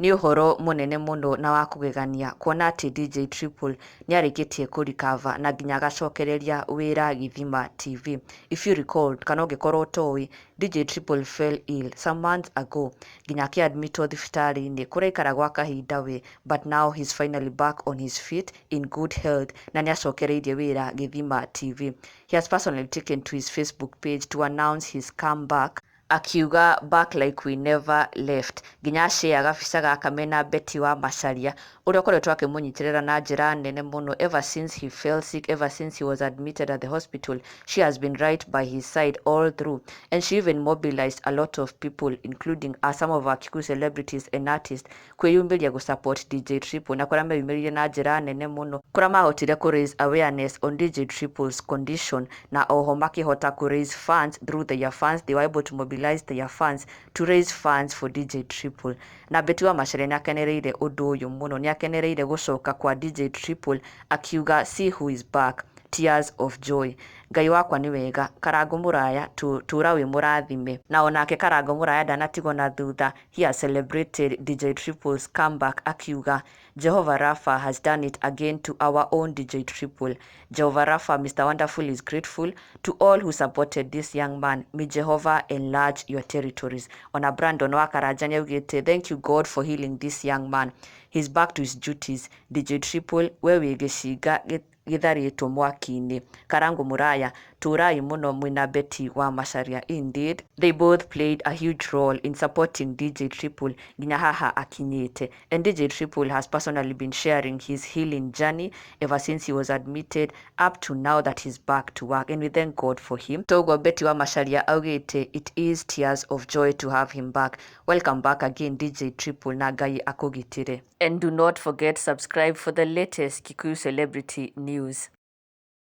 Nĩ ũhoro mũnene mũno na wa kũgegania kuona atĩ DJ Triple nĩarĩkĩtie kũ recover na nginya agacokereria wĩra Gĩthima TV. If you recall, kana ũngĩkorwo ũtoĩ, DJ Triple fell ill some months ago nginya akĩadmitwo thibitarĩ-inĩ kũrĩa aikara gwa kahinda we, but now he's finally back on his feet in good health na nĩacokereirie wĩra Gĩthima TV. He has personally taken to his Facebook page to announce his comeback, akiuga, "Back like we never left," nginya share gabica gaka mena Betty wa Macharia, ũrĩa ũkoretwo akĩmũnyitĩrĩra na njĩra nene mũno ever since he fell sick, ever since he was admitted at the hospital. She has been right by his side all through, and she even mobilized a lot of people, including some of our Kikuyu celebrities and artists, kwĩyumĩria gũ support DJ Triple, na kũrĩa meyumĩririe na njĩra nene mũno, kũrĩa mahotire kũ raise awareness on DJ Triple's condition, na oho makĩhota kũ raise funds through their fans. They were able to mobilize their fans to raise funds for DJ Triple. Na Betty wa Macharia nĩakenereire ũndũ ũyũ mũno, nĩakenereire gũcoka kwa DJ Triple, akiuga, "See who is back, tears of joy. Ngai wakwa nĩ wega. Karango Mũraya, tũra wĩ mũrathime." Na onake Karango Mũraya ndanatigwo na thutha. He has celebrated DJ Triple's comeback, akiuga, "Jehovah Rapha has done it again to our own DJ Triple. Jehovah Rapha, Mr. Wonderful, is grateful to all who supported this young man. May Jehovah enlarge your territories." Ona Brandon wa Karanja nĩaugĩte, "Thank you, God, for healing this young man. He's back to his duties. DJ Triple, we wĩ gĩcinga gĩtharĩtwo mwaki-inĩ. Karango Mũraya, tũrai mũno mwĩna Betty wa Macharia." Indeed, they both played a huge role in supporting DJ Triple nginya haha akinyĩte, and DJ Triple has personally been sharing his healing journey ever since he was admitted up to now that he's back to work, and we thank God for him. Toguo Betty wa Macharia augĩte, "It is tears of joy to have him back. Welcome back again, DJ Triple, na Ngai akũgitĩre." And do not forget, subscribe for the latest Kikuyu celebrity news.